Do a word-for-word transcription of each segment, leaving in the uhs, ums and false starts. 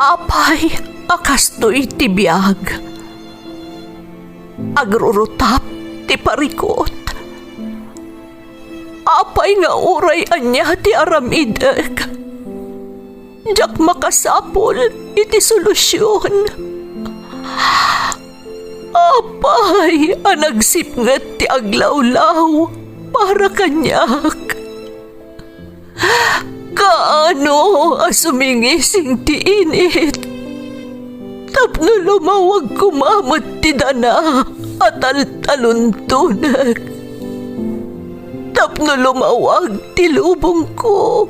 Apay a kastoy ti biag? Agrurutap ti parikut. Apay nga uray ania ti aramidek, diak makasapul iti solusion. Apay a nagsipnget ti aglawlaw para kaniak? Kaano a sumingising ti init tapno lumawag koma met ti dana a taltaluntonek, tapno lumawag ti lubongko?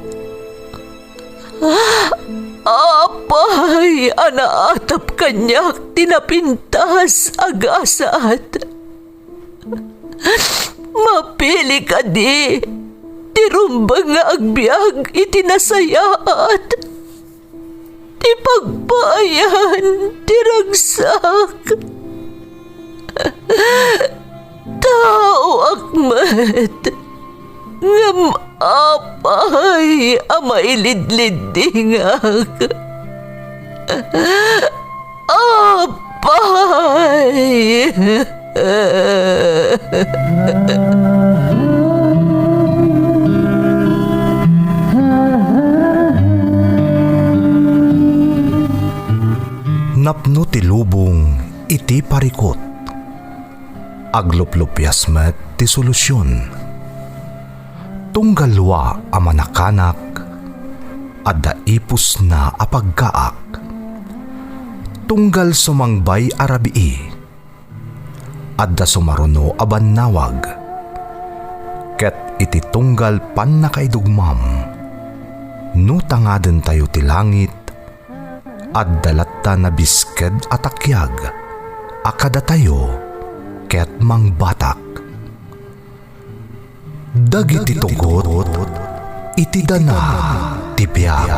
Apay a naatap kaniak ti napintas a gasat? Mapili kadi ti rumbeng nga agbiag iti nasayaat, ti pagpaayan ti ragsak? Taoak met, ngem apay a mailidliddingak? Apay! Napno ti lubong iti parikut. Agluplupias met ti solusion. Tunggal lua a manakanak, adda ipusna a pagkaak. Tunggal sumangbay a rabii, adda sumaruno a bannawag. Ket iti tunggal pannakaidugmam, no tangadentayo ti langit, adda latta nabisked a takiag a kadatayo ket mangbatak. Dagiti tugot iti dana ti biag.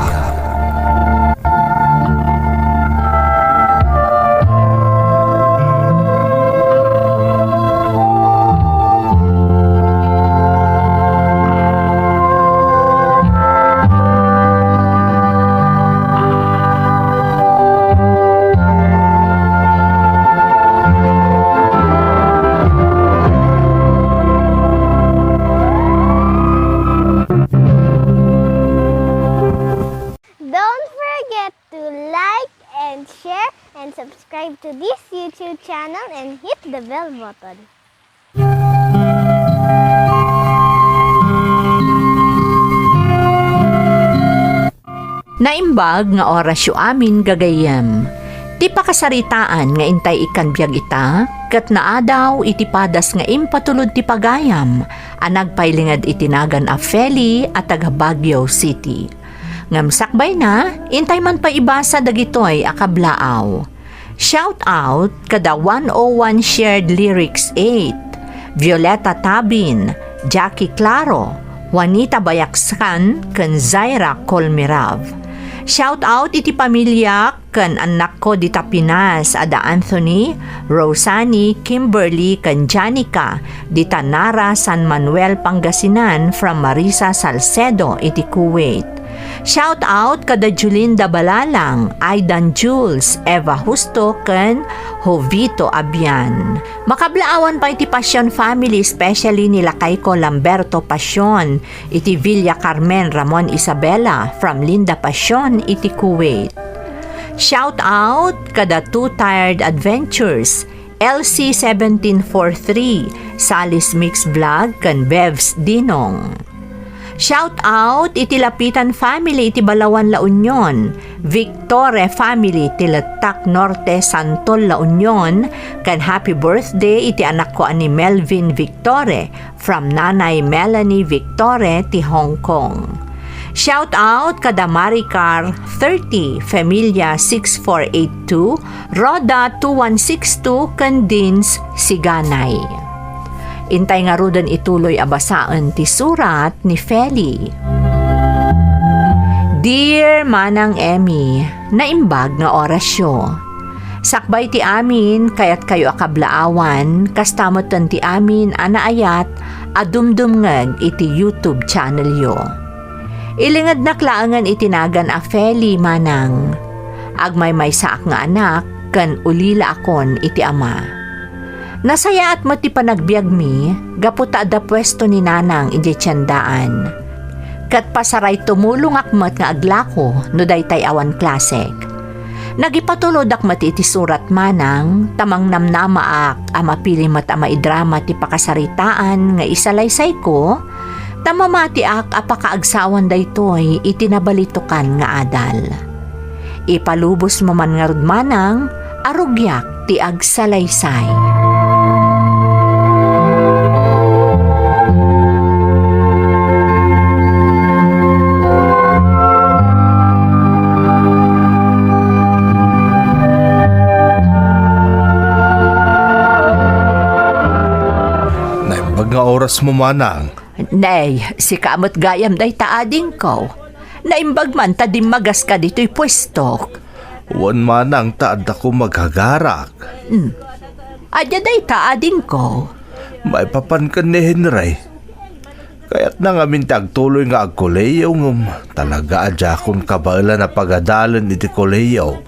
Don't forget to like and share and subscribe to this YouTube channel and hit the bell button. Naimbag nga orasyo amin, gagayyem. Ti pakasaritaan nga intay ikkan biag ita, ket naadaw iti padas nga impatulod ti pagayam a nagpailinged iti nagan a Feli a taga Baguio City. Ngem sakbayna, intay man pay ibasa dagitoy a kablaaw. Shout out kada one oh one Shared Lyrics eight, Violeta Tabin, Jackie Claro, Juanita Bayakskan, ken Zaira Colmirav. Shout out iti pamiliak ken annakko dita Pinas, ada Anthony, Rosani, Kimberly, ken Janica, dita Nara, San Manuel, Pangasinan, from Marisa Salcedo iti Kuwait. Shout out kada Julinda Balalang, Aidan Jules, Eva Justo, ken Jovito Abian. Makablaawan pay ti Pasion family, especially ni lakayko Lamberto Pasion iti Villa Carmen, Ramon Isabela, from Linda Pasion iti Kuwait. Shout out kada Two Tired Adventures, L C seventeen four three, Sally's Mix Vlog, ken Bevs Dinong. Shout out iti Lapitan family iti Balawan, La Union, Victore family ti Letak Norte, Santol, La Union, ken happy birthday iti anakko a ni Melvin Victore from Nanay Melanie Victore ti Hong Kong. Shout out kada Maricar thirty, Familia six four eight two, Rhoda two one six two, ken Dins Siganay. Intay ngaruden ituloy a basaen ti surat ni Feli. Dear Manang Emmy, naimbag nga orasyo. Sakbay ti amin, kayatkayo a kablaawan, kasta metten ti amin a naayat a dumdumngeg iti YouTube channelyo. Ilingednak laengen iti nagan a Feli, Manang. Agmaymaysaak nga anak ken ulilaakon iti ama. Nasayaat met ti panagbiagmi gapu ta adda puesto ni Nanang idiay tiendaan. Ket pasaray tumulongak met nga aglako no daytay awan klasek. Nagipatulodak met iti surat manang ta mangnamnamaak a mapili met a maidrama ti pakasaritaan nga isalaysayko, ta mamatiak a pakaagsawan daytoy iti nabalitokan nga adal. Ipalubosmo man ngarud manang a rugiak ti agsalaysay. Naimbag nga orasmo, manang. Nay, sika met gayam dayta, adingko. Naimbag man ta dimmagaska ditoy puestok. Wen manang ta addakon maghagarak. Hmm. Ania dayta, adingko? Maipapan ken ni Henry. Kayatna ngamin ti agtuloy nga agkolehiyo ngem talaga a diakon kabaelan a pagadalen iti kolehiyo.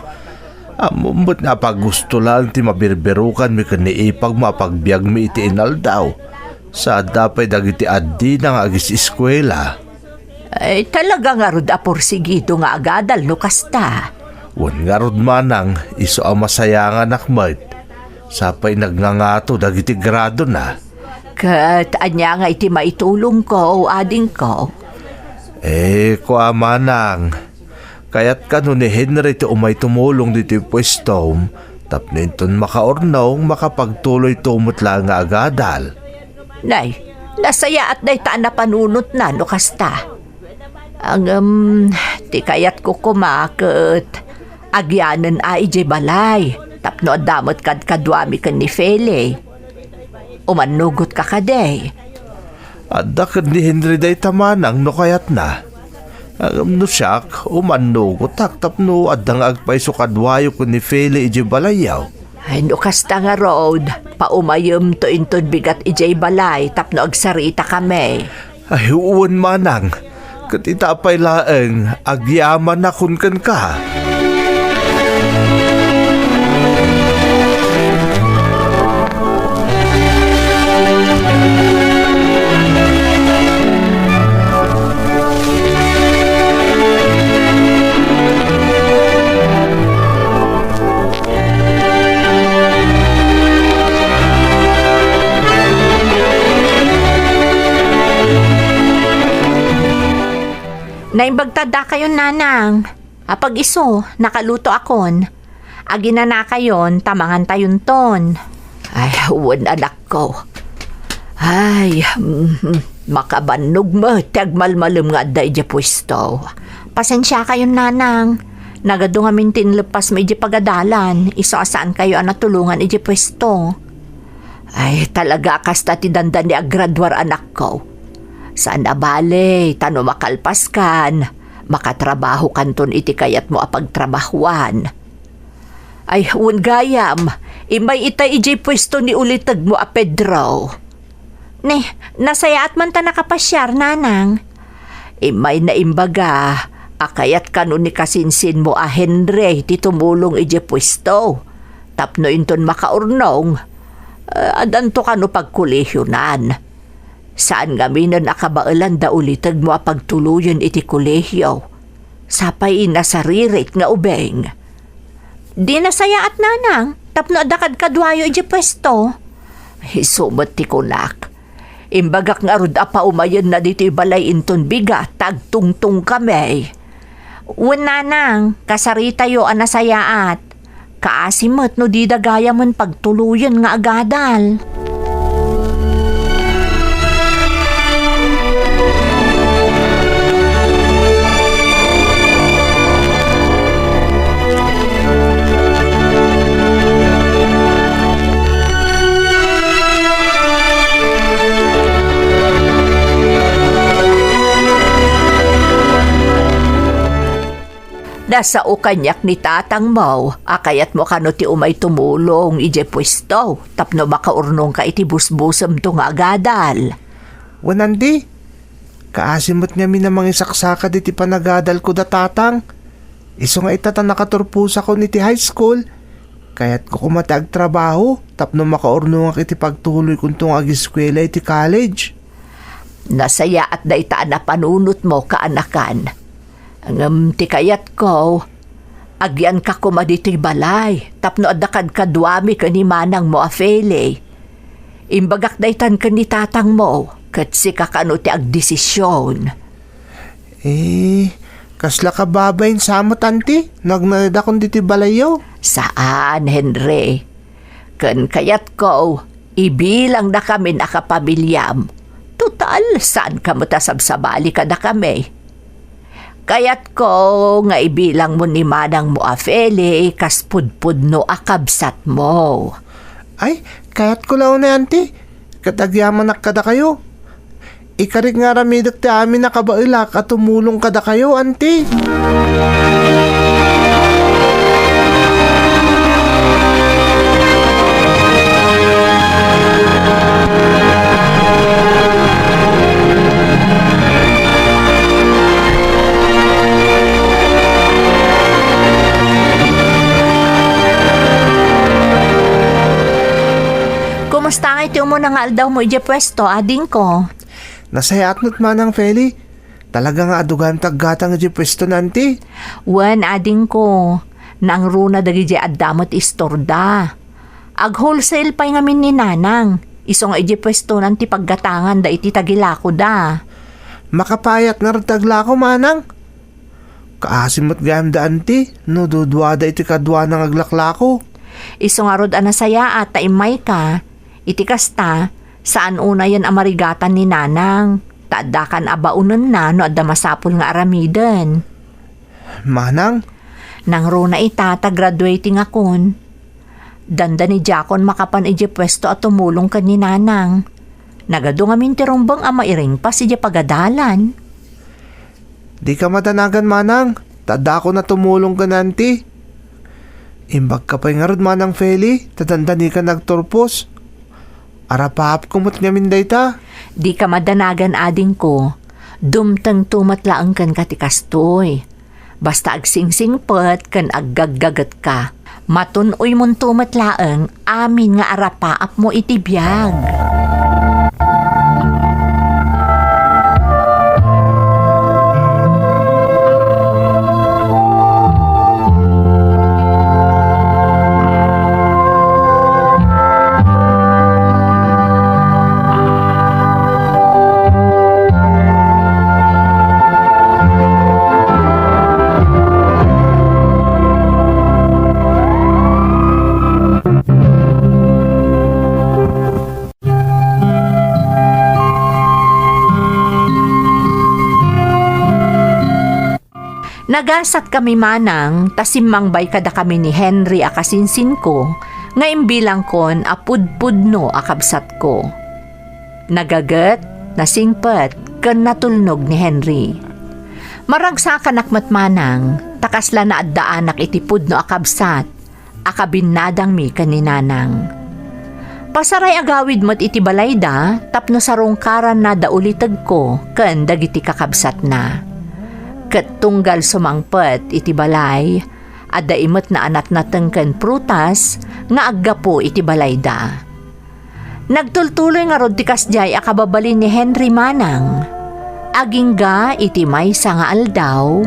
Ammom met nga apagusto laeng ti mabirbirokanmi ken ni ipagmo a pagbiagmi iti inaldaw. Sa adda pay dagiti addina nga agis-eskuela. Ay, talaga ngarud a porsigido nga agadal no kasta. Wen ngarud manang, isu a masayanganak met. Sa pay nagngangato dagiti gradona. Ket ania nga iti maitulongko, adingko? Eh, kua manang, kayat kano ni Henry ti umay tumulong ditoy puestom, tapno inton makaurnong, makapagtuloyto met laeng nga agadal. Nay, nasayaat dayta a napanunotna no kasta. Ngem, ti kayatko koma ket agyamanak idiay balay tapno adda met kadkaduami ken ni Feli. Umannugotka kadi? Adda ken ni Henry dayta manang no kayatna. Ngem no siak, umannugotak tapno adda nga agpayso kaduayo ken ni Feli idiay balayyo. Ay, no kasta ngarud, paumayemto inton bigat idiay balay tapno agsaritakami. Ay, wen manang, ket ita pay laeng, agyamanakon kenka. Naimbag ta addakayon, nanang. Apag isu, nakalutoakon. Aginanakayon ta mangantayonton. Ay, wen, anakko. Ay, mhm, makabannog met ti agmalmalem nga adda idiay puesto. Pasensiakayon, nanang. Nagadu ngamin ti inleppasmo idiay pagadalan, isu a saankayo a natulongan idiay puesto. Ay, talaga a kasta ti dandani a graduar, anakko. Saan a bale, ta no makalpaskan, makatrabahokanton iti kayatmo a pagtrabahoan. Ay, wen gayam, immay itay idiay puesto ni ulitegmo a Pedro. Ne, nasayaat man ta nakapasiar, nanang. Immay naimbaga a kayat kano ni kasinsinmo a Henry ti tumulong idiay puesto. Tapno inton makaurnong, eh, addanto kano pagkolehionan. Saan ngaminen a kabaelan da ulitegmo a pagtuloyen iti kolehio. Sapay nasaririt nga ubing. Di nasayaat, nanang, tapno adda kadkaduayo idiay puesto. Isu met ti kunak. Imbagak ngarud a paumayenna ditoy balay inton bigat ta agtungtongkami. Wen, nanang, kasaritayo a nasayaat. Kaasi met no dida gayamen pagtuloyen nga agadal. Nasao kaniak ni tatangmo a kayatmo kano ti umay tumulong idiay puesto tapno makaurnongka iti busbusemto nga agadal. Wen, andi, kaasi met ngamin a mangisaksakad iti panagadalko da tatang. Isu nga ita ta nakaturposakon iti high school, kayatko koma ti agtrabaho tapno makaurnongak iti pagtuloykonto nga ageskuela iti college. Nasayaat dayta a napanunotmo, kaanakan. Ngem ti kayatko, agyanka koma ditoy balay tapno adda kadkaduami ken ni manangmo a Feli. Imbagak daytan ken ni tatangmo, ket sika kano ti agdesision. Eh, kasla kababain sa met, anti, no agnaedakon ditoy balayyo? Saan, Henry. Ken kayatko, ibilangdakamin a kapamiliam. Total, saanka met a sabsabali kadakami. Kayatko nga ibilangmo ni manangmo a Feli kas pudpudno a kabsatmo. Ay, kayatko la unay, anti. Ket agyamanak kadakayo. Ikarik nga aramidek ti amin a kabaelak a tumulong kadakayo, anti. Kumusta nga iti umuna nga aldawmo idiay puesto, adingko? Nasayaat met, Manang Feli. Talaga nga adu gayam ti aggatang idiay puesto na, anti. Wen, adingko, nangruna dagidiay adda met istorda. Ag-wholesale pay ngamin ni Nanang, isu nga idiay puestonan ti paggatanganda iti tagilakoda. Makapayat ngarud ti aglako, Manang? Kaasi met gayam da, anti, no duduada iti kaduana nga aglaklako. Isu ngarud a nasayaat ta immayka. Iti kasta, saan unayen a marigatan ni Nanang, ta addakan a baonenna no adda masapul nga aramiden. Manang? Nangruna ita ta graduating akon. Dandani diakon makapan idiay puesto a tumulong ken ni Nanang. Nagadu ngamin ti rumbeng a mairingpas idiay pagadalan. Dika madanagan, Manang, ta addakon a tumulong ken anti. Imbagka pay ngarud, Manang Feli, ta dandani ka nagturpos. Arapaapko met ngamin dayta. Dika madanagan, adingko. Dumtengto met laeng kenka ti kastoy. Basta agsingsingpet ken aggaggagetka. Matun-oymonto met laeng amin nga arapaapmo iti biag. Nagasatkami manang ta simmangbay kadakami ni Henry a kasinsinko nga imbilangkon a pudpudno a kabsatko. Nagaget, nasingpet, ken natulnog ni Henry. Maragsakanak met manang ta kasla naaddaanak iti pudno a kabsat a kabinnadangmi ken ni Nanang. Pasaray agawid met iti balayda tapno sarungkaranna da ulitegko ken dagiti kakabsatna. Ket tunggal sumangpet iti balay, adda imet naanatnateng ken prutas nga aggapu iti balayda. Nagtultuloy ngarud ti kasdiay a kababalin ni Henry manang. Agingga iti maysa nga aldaw.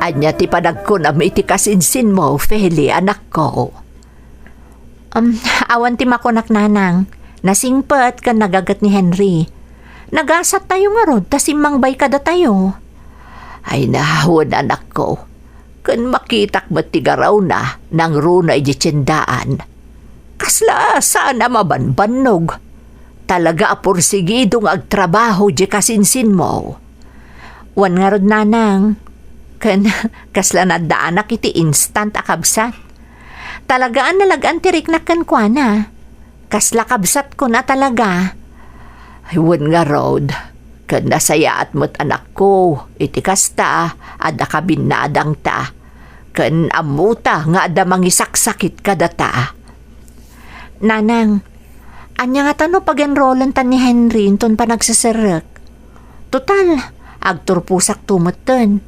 Ania ti panagkunam iti kasinsinmo, Feli, anakko? Um, awan ti makunak, nanang. Nasingpet ken nagaget ni Henry. Nagasattayo ngarud ta simmangbay kadatayo. Ay, nahawen, anakko. Ken makitak met ti garawna nangruna idiay tiendaan. Kasla saan a mabanbannog. Talaga a porsigido nga agtrabaho diay kasinsinmo. Wen ngarud, nanang. Ken kasla naaddaanak iti instant a kabsat. Talaga a nalag-an ti riknak kenkuana. Kasla kabsatkon a talaga. Ay, wen ngarud. Ken nasayaat met, anakko, iti kasta, adda kabinnadangta. Ken ammota nga adda mangisaksakit kadata. Nanang, ania ngata no pag-enrolanta ni Henry inton panagseserrek? Total, agturposakto metten.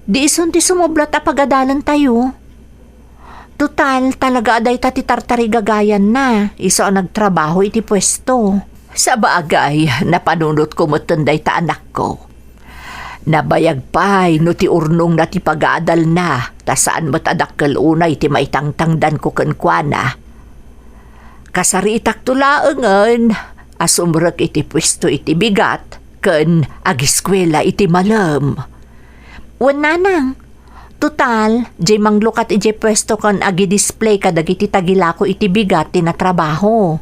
Di isun ti sumublat a pagadalentayo. Total, talaga a dayta ti tartarigagayanna, isu a nagtrabaho iti puesto. Sabagay, napanunotko metten dayta, anakko. Nabayag pay no ti urnongna ti pagadalna, ta saan met a dakkel unay ti maitangtangdanko kenkuana. Kasaritakto laengen a sumrek iti puesto iti bigat ken agiskuela iti malem. Wen, nanang, total, diay manglukat idiay puesto ken agidisplay kadagiti tagilako iti bigat ti natrabaho.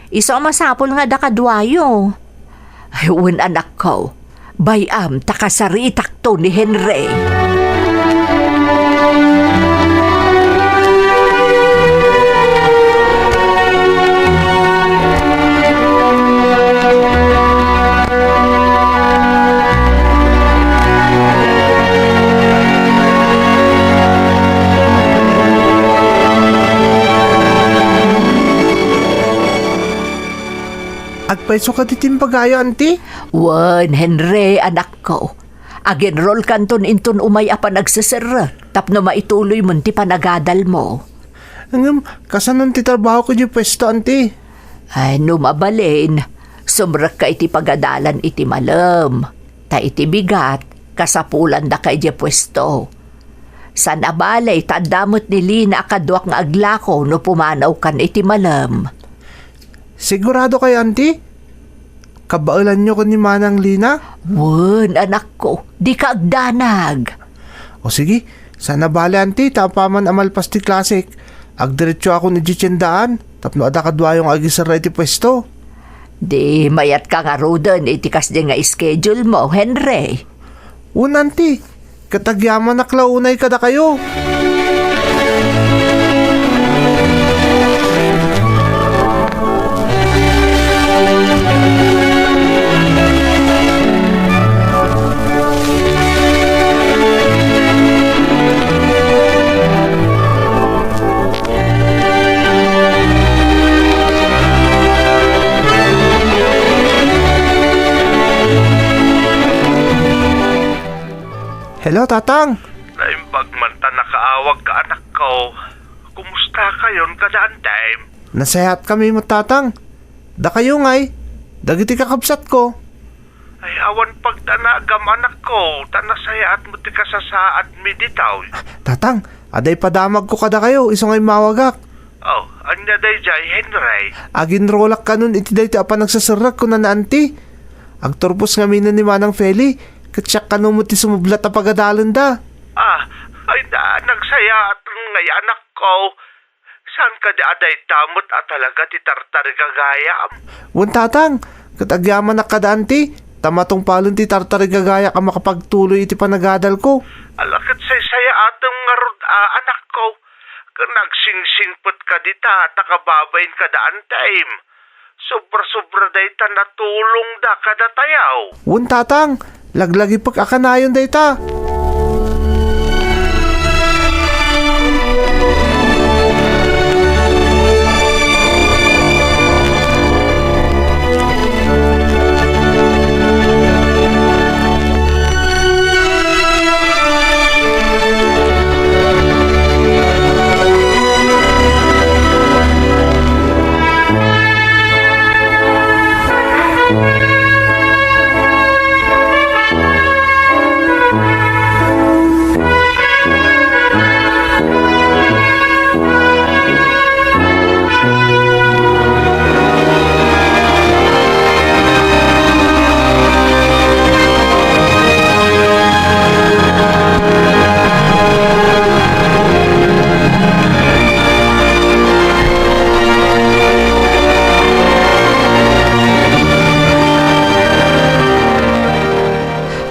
Isu a masapul nga adda kaduayo. Ay, wen, anakko, bay-am ta kasaritakto ni Henry. Agpayso kadi ti imbagayo, anti? Wen, Henry, anakko. Ag-enrollkanton inton umay a panagseserrek tapno maituloymon ti panagadalmo. Ngem, kasanon ti trabahok idiay puesto, anti? Ay, no mabalin, sumrekka iti pagadalan iti malem. Ta iti bigat, kasapulandaka idiay puesto. Saan a bale, ta adda met ni Lina a kaduak nga aglako no pumanawkan iti malem. Sigurado kayo, anti? Kabaelanyo ken ni Manang Lina? Wen, anakko, dika agdanag. O sige, saan a bale, anti, ta apaman a malpas ti klasek, agdiretsoakon idiay tiendaan tapno adda kaduayo nga agiserra iti puesto. Di mayatka ngaruden iti kasdi nga schedule mo, Henry. Wen, anti, ket agyamanak la unay kadakayo. Hello, Tatang. Naimbag man ta nakaawagka, anakko. Kumusta kayon kada Antay? Nasayaat kami met, Tatang. Dakayo ngay, dagiti kakabsatko? Ay, awan pagdanagam, anakko, ta nasayaat met ti kasasaadmi ditoy. Tatang, adda ipadamagko kadakayo, isu nga immawagak. Oh, ania daydiay, Henry? Aginrolak kanon iti daytoy a panagseserrek, kunana, anti. Agturpos ngamin ni Manang Feli, ket siak kano met ti sumublat a pagadalenda. Ah, ay, na, nagsayaat ngay, anakko. Saan kadi a dayta met a talaga ti tartarigagayam? Wen, Tatang, ket agyamanak kada, anti, ta matungpalen ti tartarigagayak a makapagtuloy iti panagadalko. Ala, ket saysayaatem ngarud a, anakko. Ken agsingsingpet kadi ta, ta kababain kada Antay. Sobra-sobra dayta natulongda kadatayo. Wen, Tatang, laglagipek a kanayon dayta.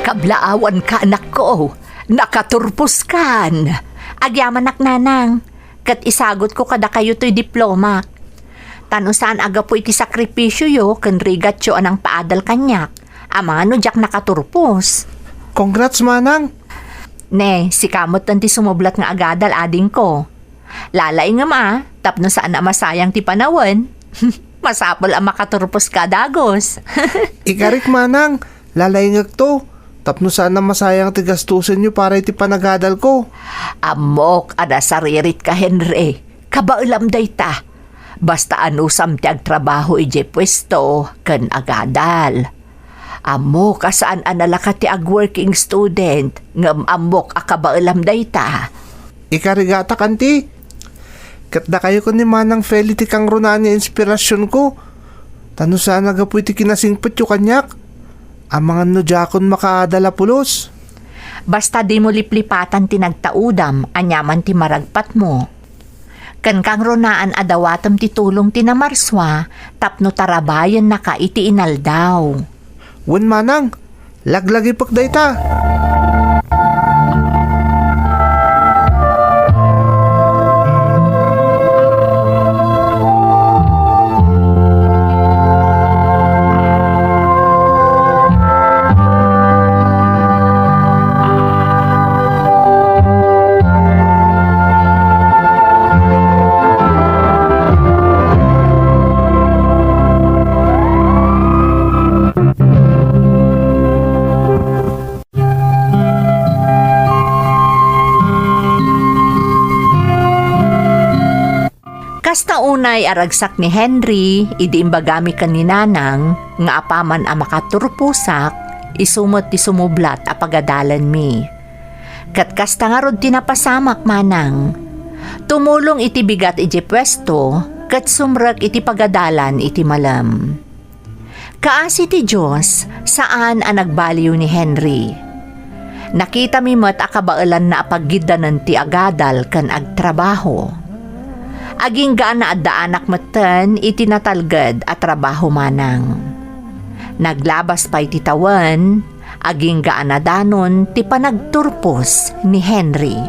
Kablaawanka, anakko. Nakaturposkan. Agyamanak, nanang, ket isagutko kadakayo toy diplomak. Ta no saan a gapu iti sakripisioyo ken rigatyo a nangpaadal kaniak, Amangan no diak nakaturpos. Congrats, manang! Ne, sika metten ti sumublat nga agadal, adingko. Lalaingem a, tapno saan a masayang ti panawen. Masapul a makaturposka a dagus. Ikarik, manang, lalaingekto, tapno saan a masayang ti gastusenyo para iti panagadalko. Ammok a nasaririt ka, Henry. Kabaelam dayta. Basta anusam ti agtrabaho idiay puesto ken agadal. Ammok a saan a nalaka ti ag-working student, ngem ammok a kabaelam dayta. Ikarigatak, anti. Ket dakayo ken ni Manang Feli ti kangrunaan nga inspirasionko. Ta no saan a gapu iti kinasingpetyo kaniak, amangan no diakon makaadal a pulos. Basta dimo liplipatan ti nagtaudam, aniaman ti maragpatmo. Ken kangrunaan a dawatem ti tulong ti namarsua tapno tarabayennaka iti inaldaw. Wen, manang, laglagipek dayta. Kasta unay a ragsak ni Henry idi imbagami ken ni Nanang nga apaman a makaturposak, isu met ti sumublat a pagadalanmi. Ket kasta ngarud ti napasamak, manang. Tumulong iti bigat idiay puesto ket sumrek iti pagadalan iti malem. Kaasi ti Dios, saan a nagbaliw ni Henry. Nakitami met a kabaelanna a paggiddanen ti agadal ken agtrabaho. Agingga a naaddaanak metten iti natalged a trabaho, manang. Naglabas pay ti tawen, agingga a nadanon ti panagturpos ni Henry.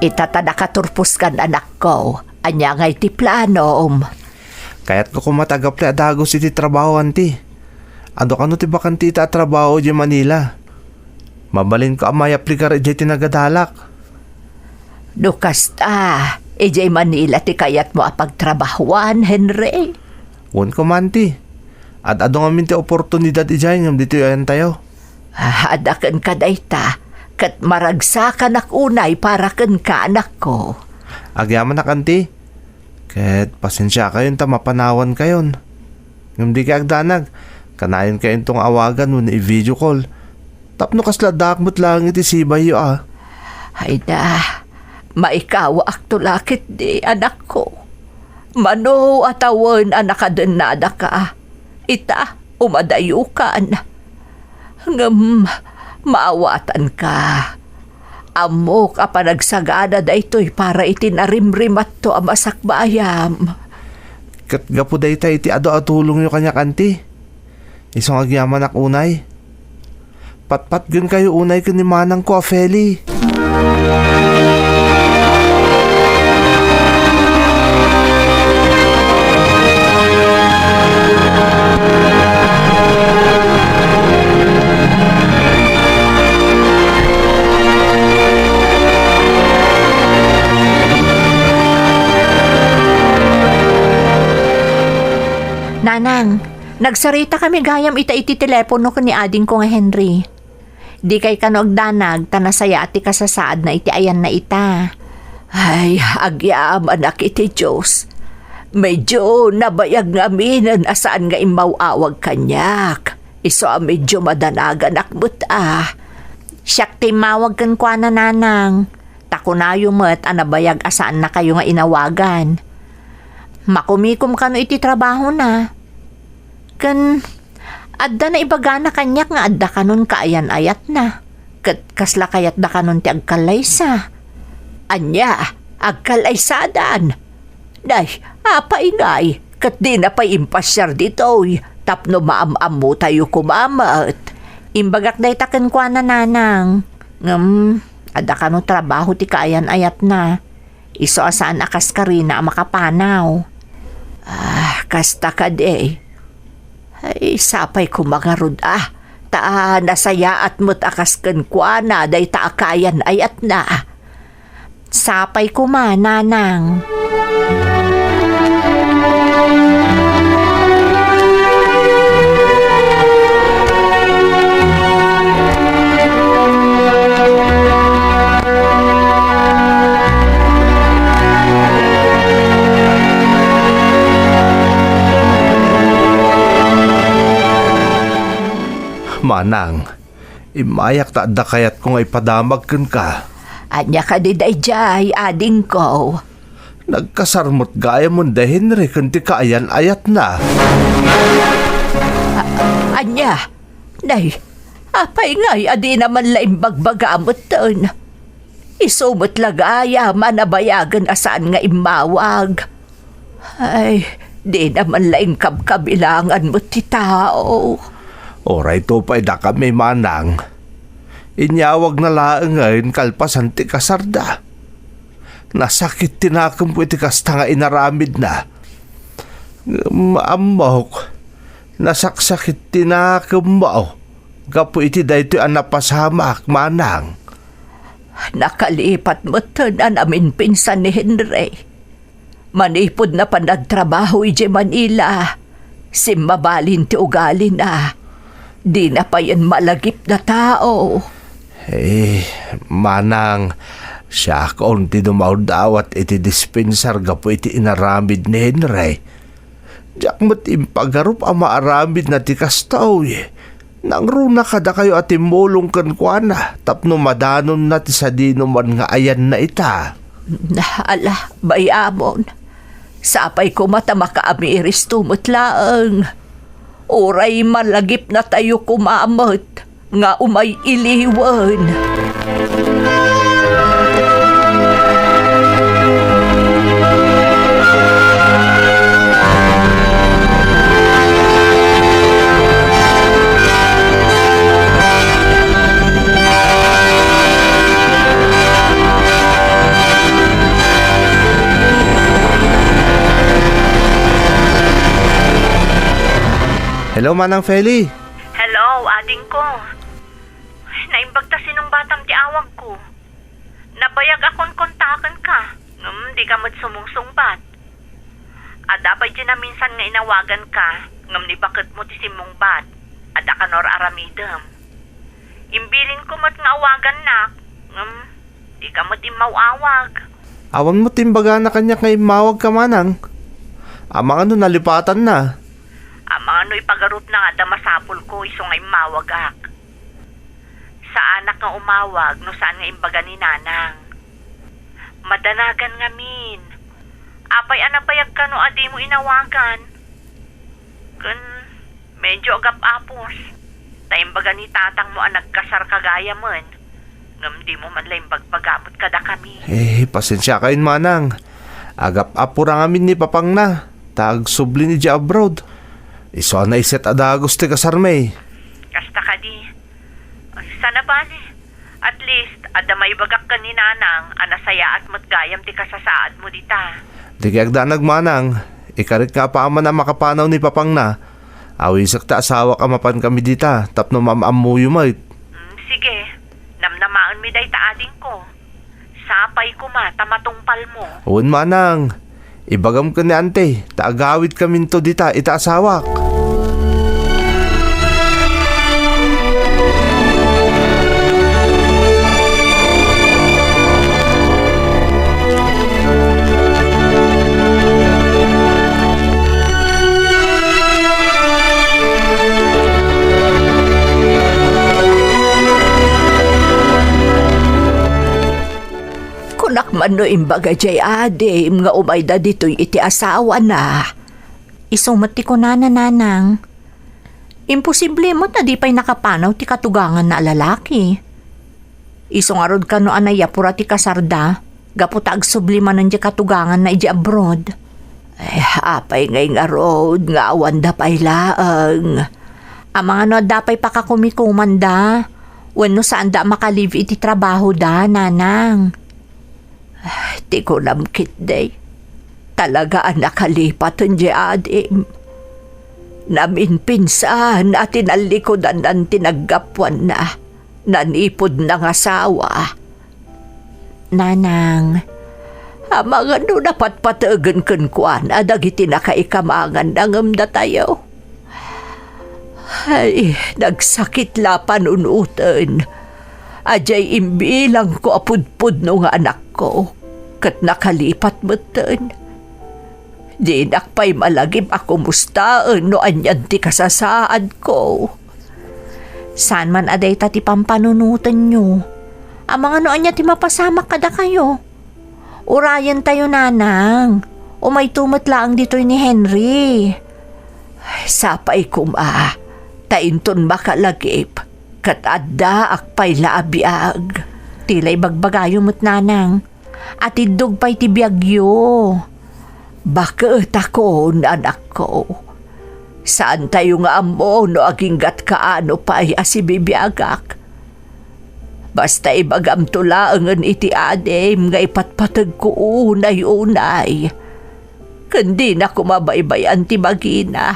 Ita ta nakaturposkan, anakko. Ania ngay ti planom? Kayatko koma ti agapli a dagus iti trabaho, anti. Adu kano ti bakante ita a trabaho idiay Manila? Mabalinko a mayaplikar idiay ti nagadalak. No kasta, idiay Manila ti kayatmo a pagtrabahoan, Henry? Wen koma, anti. Ad-adu ngamin ti oportunidad idiay ngem ditoy ayantayo. Ah, adda kenka dayta, ket maragsakanak unay para kenka, anakko. Agyamanak, anti. Ket pasensiakayon ta mapanawankayon. Ngem dikay agdanag, kanayonkayon nga awagan wenno i-video call. Tapno kasla addaak met laeng iti sibayyo a. Ay da, maikawaakto la ketdi, anakko. Mano a tawen a nakadennadaka. Ita, umadayokan. Ngem maawatanka. Ammok a panagsagana daytoy para iti narimrimatto a masakbayam. Ket gapu dayta iti adu a tulongyo kaniak, anti. Isu nga agyamanak unay. Patpatgenkayo unay ken ni manangko a Feli. Nanang, nagsaritakami gayam ita iti telepono ken ni adingko nga Henry. Dikay kano agdanag ta nasayaat ti kasasaadna iti ayanna ita. Ay, agyamanak iti Dios. Medyo nabayag ngaminen a saan nga immaw-awag kaniak. Isu a medyo madanaganak met a. Siak ti immawag kenkuana, nanang. Ta kunayo met a nabayag a saannakayo nga inawagan. Makumikom kano iti trabahona. Ken adda naibagana kaniak nga adda kanon kaayan-ayatna, ket kasla kayatda kanon ti agkallaysa. Ania, agkallaysadan? Nay, apay ngay, ket dina pay impasiar ditoy? Tapno maam-ammotayo koma met. Imbagak dayta kenkuana, Nanang. Ngem, adda kano trabaho ti kaayan-ayatna. Isu a saan a kaskarina a makapanaw. Ah, kasta kadi. Ay, sapay koma ngarud, ah. Ta nasayaat met a kas kenkuana dayta a kaayan-ayatna. Sapay koma, Nanang. Manang, immayak ta adda kayatko nga ipadamag kenka. Ania kadi daydiay, adingko? Nagkasar met gayamen da Henry ken ti kaayan-ayatna. A-, ania? Nay, apay ngay a dina man la imbagbaga metten? Isu met la gayam a nabayagen a saan nga immawag. Ay, dina man la inkabkabilangan met ti tao. Uray to pay dakami, Manang. Inyawagna laengen kalpasan ti kasarda. Nasakit ti nakemko iti kasta nga inaramidna. Ngem ammok, nasaksakit ti nakemmo gapu iti daytoy a napasamak, Manang. Nakalipat metten a naminpinsan ni Henry. Manipud napan agtrabaho idiay Manila, simmabalin ti ugalina. Dina payen malagip a tao. Eh, Manang, siakon ti dumaw-dawat iti dispensar gapu iti inaramid ni Henry. Diak met impagarup a maaramidna ti kastoy. Nangruna kadakayo a timmulong kenkuana tapno madanonna ti sadinoman nga ayanna ita. Ala, bay-amon. Sapay koma ta makaamiristo met laeng. Uray malagipnatayo koma met nga umay iliwen. Hello, Manang Feli. Hello, adingko. Naimbag ta sinungbatam ti awagko. Nabayag a konkontakenka, ngem dika met sumungsungbat. Adda pay diay naminsan nga inawaganka, ngem ni baketmo ti simmungbat. Adda kano ar-aramidem. Imbilinko met nga awagannak, ngem dika met immaw-awag. Awan met imbagana kaniak nga immawagka, Manang. Amangan no nalipatanna. Amangan no ipagarupna nga adda masapulko isu nga immawagak. Saanak nga umawag no saan nga imbaga ni Nanang. Madanagan ngamin. Apay a nabayagka no a dimo inawagan? Ken medyo agap-apos. Ta imbaga ni tatangmo a nagkasarka gayamen, ngem dimo man la imbagbaga met kadakami. Eh, pasensiakayon, Manang. Agap-apo ra ngamin ni papangna, ta agsublin idiay abroad. Isu a naiset a dagus ti kasarmi. Kasta kadi. Sana bale. At least, adda maibagak ken ni Nanang a nasayaat met gayam ti kasasaadmo dita. Dika agdanag, Manang. Ikarik nga apaman a makapanaw ni papangna. Awisek ta asawak a mapankami dita tapno maam-ammoyo met. Mm, sige. Namnamaenmi dayta, adingko. Sapay koma ta matungpalmo. Wen, Manang. Ibagam ken ni Auntie ta agawidkaminto dita ita asawak. Kunak man no imbaga diay adim nga umayda ditoy iti asawana. Isu met ti kunana, Nanang. Imposible met a di pay nakapanaw ti katuganganna a lalaki. Isu ngarud kano a nayapo ra ti kasarda, gapu ta agsubli manen diay katuganganna idiay abroad. Ay, apay ngay ngarud nga awanda pay laeng? Amangan no adda pay pakakumikumanda, wenno saanda a maka-leave iti trabahoda, nanang. Ay, ti kunam ketdi, talaga a nakalipaten diay adim. Naminpinsan a tinallikudannan ti naggapuanna, nanipud nangasawa. Nanang, amangan no napatpategen kenkuana dagiti nakaikamanganna ngem datayo. Ay, nagsakit la panunoten a diay imbilangko a pudpudno nga anakko, ket nakalipat metten. Dinak pay malagip a kumustaen no anian ti kasasaadko. Saan man a dayta ti pampanunotenyo. Amangan no ania ti mapasamak kadakayo. Urayentayo, nanang. Umayto met laeng ditoy ni Henry. Sapay koma, ta inton makalagip, ket addaak pay la a biag. Ti la ibagbagayo met, nanang. Atiddog pay ti biagyo. Baketakon, anakko. Saantayo nga ammo no aginggat kaano pay a sibibiagak. Basta ibagamto laengen iti adim nga ipatpategko unay-unay. Ken dina koma baybay-an ti bagina.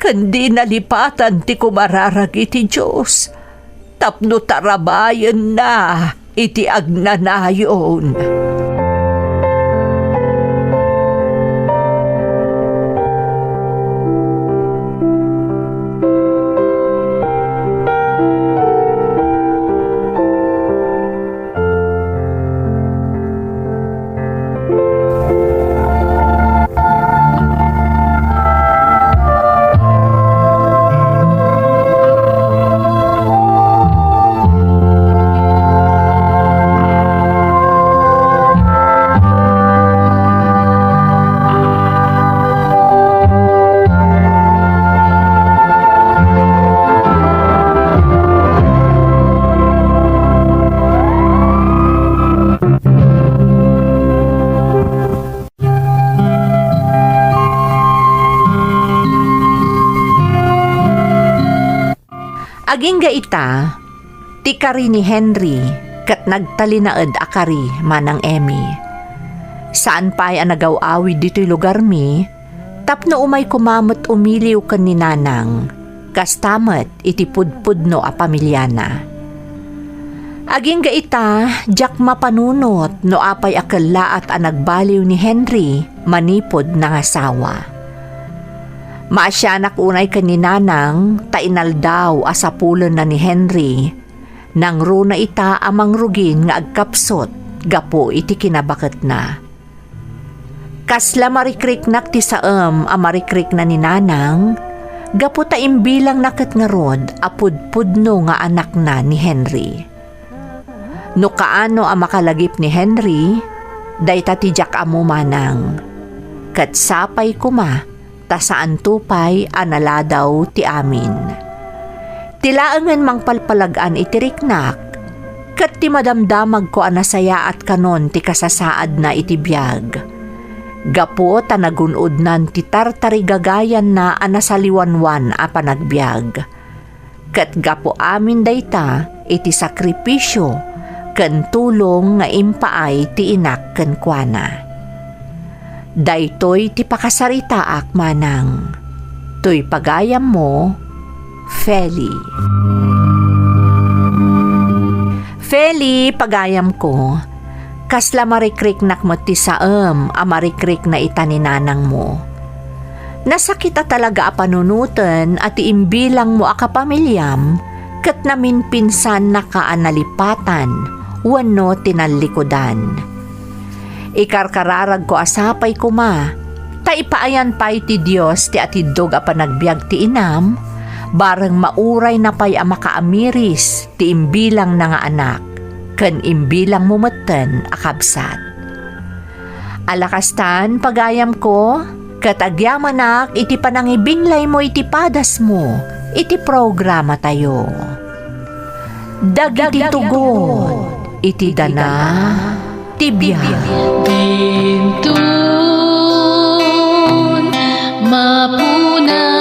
Ken dina lipatan ti kumararag iti Dios tapno tarabayenna iti agnanayon. Agingga ita, ti kari ni Henry ket nagtalinaed a kari, Manang Emmy. Saan pay a nagaw-awid ditoy lugarmi, tapno umay koma met umiliw ken ni Nanang, kasta met iti pudpudno a pamiliana. Agingga ita, diak mapanunot no apay a kellaat a nagbaliw ni Henry manipud nangasawa. Maasianak unay ken ni Nanang ta inaldaw a sapulenna ni Henry, nangruna ita a mangrugin nga agkapsut gapu iti kinabaketna. Kasla marikriknak ti saem a marikrikna ni Nanang, gapu ta imbilangna ket ngarud a pudpudno nga anakna ni Henry. No kaano a makalagip ni Henry, dayta ti diak ammo, Manang. Ket sapay koma, ta saanto pay a naladaw ti amin. Ti laengen mangpalpalag-an iti riknak, ket ti madamdamagko a nasayaat kanon ti kasasaadna iti biag. Gapu ta nagun-odnan ti tartarigagayanna a nasaliwanwan a panagbiag. Ket gapu amin dayta iti sakripisio ken tulong nga impaay ti inak kenkuana. Daytoy ti pakasaritaak, Manang. Toy pagayammo, Feli. Feli, pagayamko, kasla marikriknak met ti saem a marikrikna ita ni nanangmo. Nasakit a talaga a panunoten a ti imbilangmo a kapamiliam ket naminpinsannaka a nalipatan wenno tinallikudan. Ikarkararagko a sapay koma ta ipaayan pay ti Dios ti atiddog a panagbiag ti inam, bareng maurayna pay a makaamiris ti imbilangna nga anak ken imbilangmo metten a kabsat. Ala kastan, pagayamko, ket agyamanak iti panangibinglaymo iti padasmo iti programatayo. Dagiti tugot iti dana ti biag. Dinto Apona,